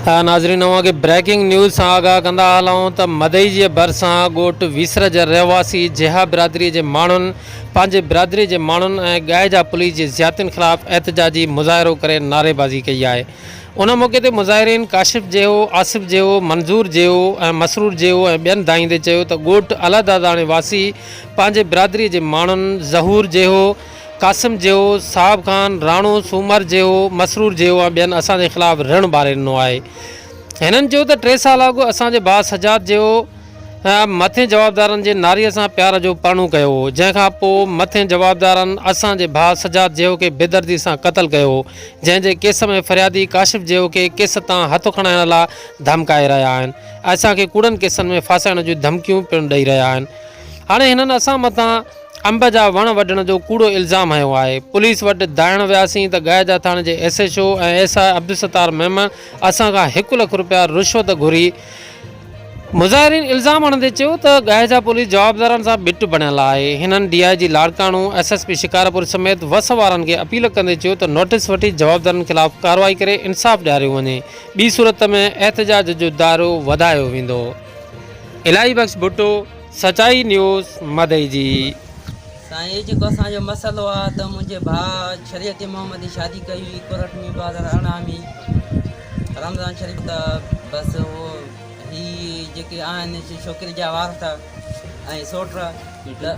ناظرين اوهان کي بريڪنگ نيوز سان آگاهه ڪندا هلون ته مدئي جي ڀرسان ڳوٺ ويسر جي رهواسي جيها برادري جي ماڻهن پنهنجي برادري جي ماڻهن ۽ ڳائيجا پوليس جي زيادتين خلاف احتجاجي مظاهرو ڪري نعريبازي ڪئي آهي ان موقعي تي مظاهرين ڪاشف جيهو، آصف جيهو، منظور جيهو ۽ مسرور جيهو ۽ ٻين دانهيندي چيو ته ڳوٺ الهداداڻي واسي پنهنجي برادري جي ماڻهن ظهور جيهو، قاسم جيهو، صاحب خان، راڻو، سومر جيهو، مسرور جيهو ۽ ٻين اسان جي خلاف رڻ ٻاري ڏنو آهي. هنن چيو ته ٽي سال اڳ اسان جي ڀاء سجاد جيهو مٿين جوابدارن جي ناريء سان پيار جو پرڻو ڪيو هو، جنهن کان پوء مٿين جوابدارن اسان جي ڀاء سجاد جيهو کي بيدردي سان قتل ڪيو هو، جنهن جي ڪيس ۾ فريادي ڪاشف جيهو کي ڪيس تان هٿ کڻائڻ لاء ڌمڪائي رهيا آهن ۽ اسان کي ڪوڙن ڪيسن ۾ ڦاسائڻ جون ڌمڪيون پڻ ڏئي رهيا آهن. هاڻي هنن اسان مٿان انب جا وڻ وڍڻ جو ڪوڙو الزام هنيو آهي. پوليس وٽ دانهڻ وياسين ته ڳائجا ٿاڻي جي S H O ۽ S I Abdul Sattar Memon اسان کان هڪ لک روپيا رشوت گهري. مظاهرين الزام هڻندي چيو ته ڳائجا پوليس جوابدارن سان ٻٽ بڻيل آهي. هنن D I G Larkana, S S P Shikarpur سميت وس وارن کي اپيل ڪندي چيو ته نوٽيس وٺي جوابدارن خلاف ڪارروائي ڪري انصاف ڏياريو وڃي ٻي صورت ۾ احتجاج جو دائرو وڌايو ويندو. الاهي بخش ڀٽو. سچائي نيوز مدئجي. سائين هي جيڪو اسان جو مسئلو آ ته منهنجي ڀاء شريعت محمدي شادي ڪئي هئي ڪورٽ ۾ 2018 ۾ رمضان شريف ته بس اهو هي جيڪي آهن ڇوڪري جا وارث ۽ سوٽ ته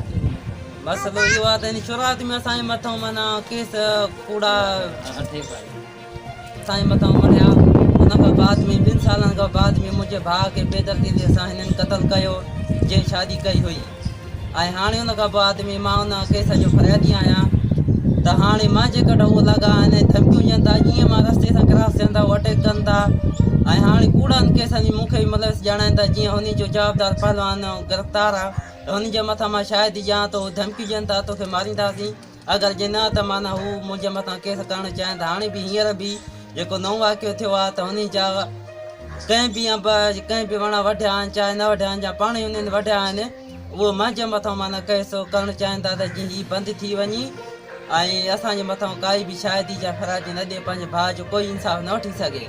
مسئلو اهو آ ته هن شروعات ۾ اسان جي مٿان معنيٰ ڪيس ڪوڙا اسان جي مٿان مڙهيا ان کان بعد ۾ ٻن سالن کان بعد ۾ منهنجي ڀاء کي بيدردي سان هنن قتل ڪيو جنهن شادي ڪئي هئي ۽ هاڻي ان کان بعد ۾ مان ان ڪيس جو فريادي آهيان ته هاڻي منهنجي ڪڍ اهو لڳا آهن ۽ ڌمڪيون ڏين ٿا جيئن مان رستي سان ڪراس ٿيان ٿا اهو اٽيڪ ڪن ٿا ۽ هاڻي ڪوڙن ڪيسن ۾ مون کي به ملوث ڄاڻائين ٿا جيئن هن جو جوابدار پهلوان گرفتار آهي ته هن جي مٿان مان شاهدي ڏيان ته هو ڌمڪيون ڏين ٿا توکي مارينداسين اگر جي نه ته معنيٰ هو منهنجي مٿان ڪيس ڪرڻ چاهين ته هاڻي به هينئر به جيڪو نئون واقعو ٿيو آهي ته انهي جا ڪنهن به انب ڪنهن به وڻ وڍيا آهن چاهي نه وڍيا آهن يا پاڻ ئي انهن وڍيا آهن اهو منهنجي مٿان معنيٰ ڪيس ڪرڻ چاهين ٿا ته جيئن هي بند ٿي وڃي ۽ اسان جي مٿان ڪائي به شاهدي يا فريادي نه ڏي پنهنجي ڀاء جو ڪوئي انصاف نه وٺي سگهي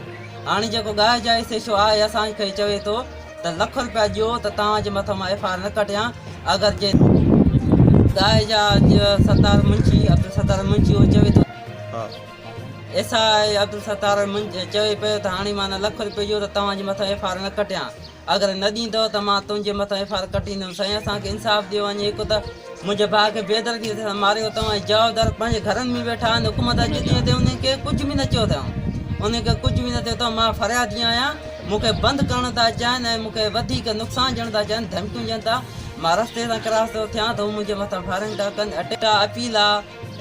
هاڻي جيڪو ڳاهه جا ايس ايڇ او آهي اسان کي چوي ٿو ته لک روپيا ڏيو ته توهان جي مٿان مان ايف I R نه ڪٽيان اگر جي ڳائي جا ستار منشي عبدالستار منشي اهو چوي ٿو ايس I Abdul Sattar منشي چوي پيو ته هاڻي مان لک روپيو ڏيو ته توهان جي مٿان ايف I R نه ڪٽيان اگر نه ڏيندو ته مان تنهنجي مٿان ايف I R ڪٽيندم سائين اسان کي انصاف ڏيو وڃي هڪ ته منهنجي ڀاء کي بيدردي سان ماريو اٿئون ۽ جوابدار پنهنجي گهرن ۾ ويٺا آهن حڪومت اڄ ڏينهن تي انهن کي ڪجهه به نه چيو اٿئون انهن کي ڪجهه به نه ٿيو اٿئون مان فريادي آهيان مون کي بند ڪرڻ ٿا چاهين ۽ مون کي وڌيڪ نقصان ڏيڻ ٿا چاهين ڌمڪيون ڏين ٿا مان رستي تان ڪراس ٿو ٿيان ته هو منهنجي مٿان فائرنگ ٿا ڪن اٽا اپيل آ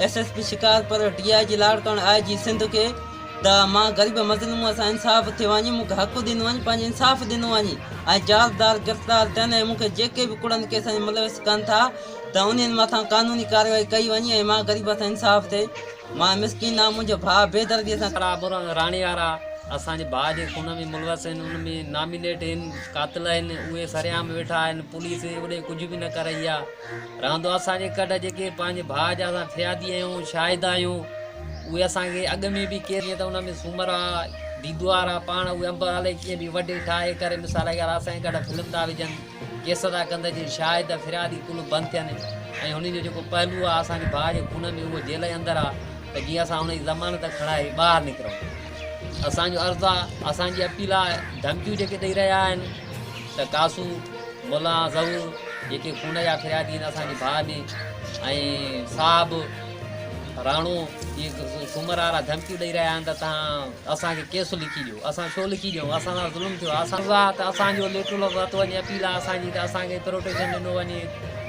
S S P Shikarpur D I G Larkana I G Sindh کي ته مان غريب مظلوم سان انصاف ٿيو وڃي مون کي حق ڏنو وڃي پنهنجو انصاف ڏنو وڃي ۽ جوابدار گرفتار ٿين ۽ مون کي جيڪي به ڪوڙن ڪيسن ۾ ملوث ڪن ٿا ته انهن مٿان قانوني ڪارروائي ڪئي وڃي ۽ مان غريب سان انصاف ٿئي مان مسڪين آهيان منهنجو ڀاء بيدردي سان وارا برهه راڻي وارا اسان جي ڀاء جي خون ۾ ملوث آهن ان ۾ نامينيٽ آهن قاتل آهن اهي سرعام ويٺا آهن پوليس اوڏي ڪجهه به نه ڪرئي آ رهندو اسان جي ڪڍ جيڪي پنهنجي ڀاء جا اسان فريادي آهيون شاهد آهيون اهي اسان کي اڳ ۾ به ڪير جيئن ته ان ۾ سومرا ديدو وارا پاڻ اهي انب الائي ڪيئن به وڍي ٺاهي ڪري مثال جي ڳالهه اسان جي ڪڍ فلم ٿا وجهن ڪيس ٿا ڪن ته جيئن شاهد فريادي ڪل بند ٿين ۽ هن جو جيڪو پهلو آهي اسان جي ڀاء جي خون ۾ اهو جيل جي اندر آهي ته جيئن اسان هن جي ضمانت کڻائي ٻاهر نڪرون اسان جو عرض آهي اسان جي اپيل آهي ڌمڪيون جيڪي ڏئي رهيا آهن ته قاسو ملا ظهور جيڪي خون جا فريادي آهن اسان جي ڀاء ۾ ۽ صاحب راڻو اهي سومر وارا ڌمڪيون ڏئي رهيا آهن ته توهان اسان کي ڪيس لکي ڏيو اسان ڇو لکي ڏيون اسان سان ظلم ٿيو آهي اسان ته اسان جو ليٽر ورتو وڃي اپيل آهي اسان جي ته اسان کي پروٽيڪشن ڏنو وڃي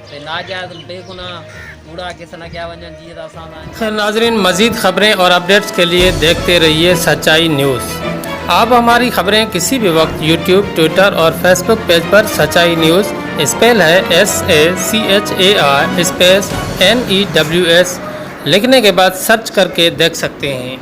ته ناجائز بي گناهه ڪوڙا ڪيس نه ڪيا وڃن جيئن ته اسان سان خير ناظرين مزيد خبرين اور اپڊيٽس کے لئي ديکھتي رھيي سچائي نيوز آپ ھماري خبرين ڪسي بھي وقت يوٽيوب ٽوئٽر اور فيسبوڪ پيج پر سچائي نيوز اسپيل ھي S A C H A I space N E W S لکھني کے بعد سرچ ڪر ڪي ديکھ سکتي ھين.